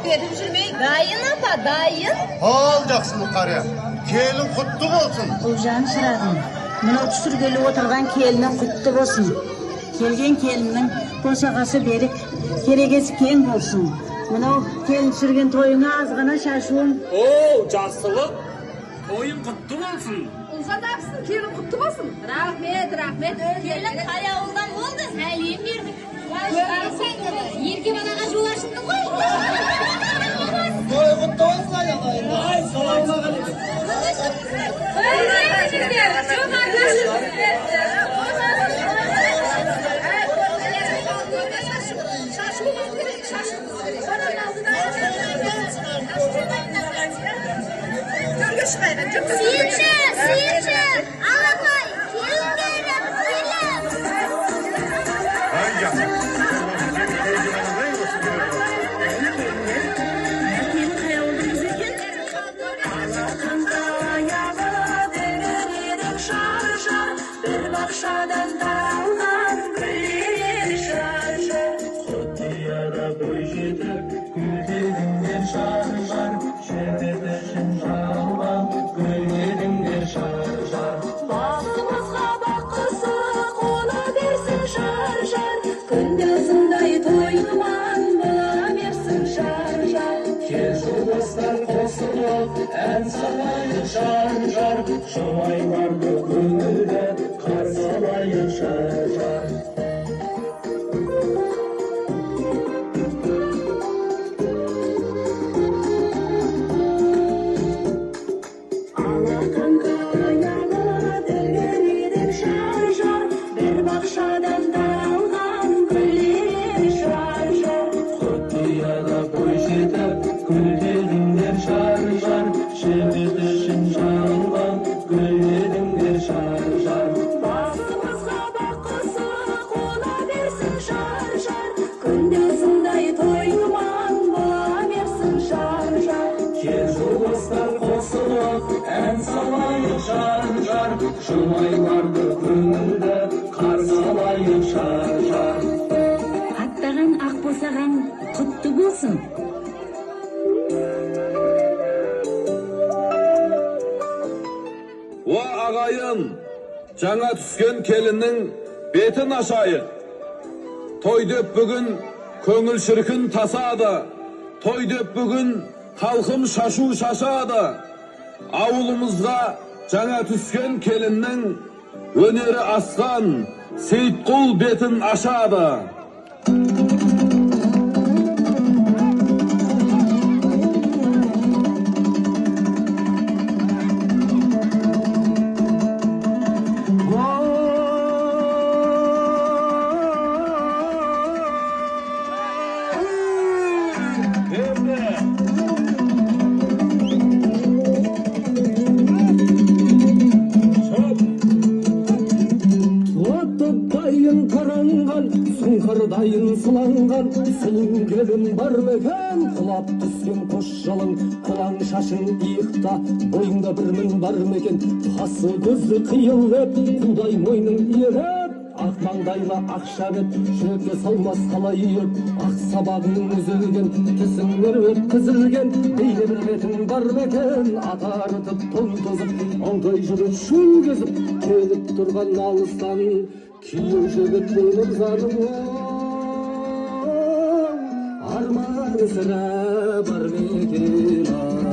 Беріп жүрмей. Дайын апа, дайын. Ал Жақсылық қария, келін құтты болсын. Ұлжан шырағым, мынау түсіргелі отырған келінің құтты болсын. Келген келіннің босағасы берік, керегесі кең болсын. Мынау келін түсірген тойыңа аз ғана шашуым. О, Жақсылық, тойың құтты болсын. Ұлжан абысын, келін құтты болсын. Рахмет, рахмет. Келін қай ауылдан болды? Сәлем бердік. Ерке балаға жол ашыпты ғой. Той құтты болсын, айналайын. Ай, саламағалейкум. Шашуымыз керек, шашуымыз керек. Төрге шығайық, жүр. Сүйінші, сүйінші. Алақай, келін келіп, келін. Ай, жақсы. Келін қай ауылдың қызы екен? Бір бақшадан таралған гүлдер шар-шар. Құттияда бой жетіп, гүлдедіңдер шар-шар, жігіт үшін жалған гүлдедіңдер шар-шар. Бағымызға бақ құсы қона берсін шар-шар. Күнде осындай тойыман бола берсін шар-шар. Кел жолдастар қосылып, ән салайық шар-шар, жұбайларды көңілді қарсы алайық шар-шар. Алақанға аялы дүңгіредік шар-шар. Бір бақшадан таралған гүлдер шар-шар. Құттияда бой жетіп, гүлдедіңдер шар-шар, жігіт үшін жалған гүлдедіңдер шар-шар. Басымызға бақ құсы қона берсін шар-шар. Күнде осындай тойыман бола берсін шар-шар. Кел жолдастар қосылып, ән салайық шар-шар, жұбайларды көңілді қарсы алайық шар-шар. Аттаған ақ босағаң құтты болсын. Уа ағайын, жаңа түскен келіннің бетін ашайық. Той деп бүгін көңіл шіркін тасады. Той деп бүгін халқым шашу шашады. Ауылымызға жаңа түскен келіннің өнері асқан Сейітқұл бетін ашады. Дайын таранған, сұңқардайын сыланған, сұлу келін бар ма екен? Құлап түскен қос жалың, құлаң шашың иықта, бойыңда бір мін бар ма екен? Қасы көзі қиылып, құдай мойның иіріп, ақ маңдайлы ақша бет, жүрекке салмас қалай үйіп, ақ сабағың үзілген, тісің меруерт тізілген, бейне бір бетің бар ма екен? Атарытып тон тозып, алдай жүріп шөл кезіп, келіп тұрған алыстан күйеу жігіт мырзаның арманы сірә бар ма екен?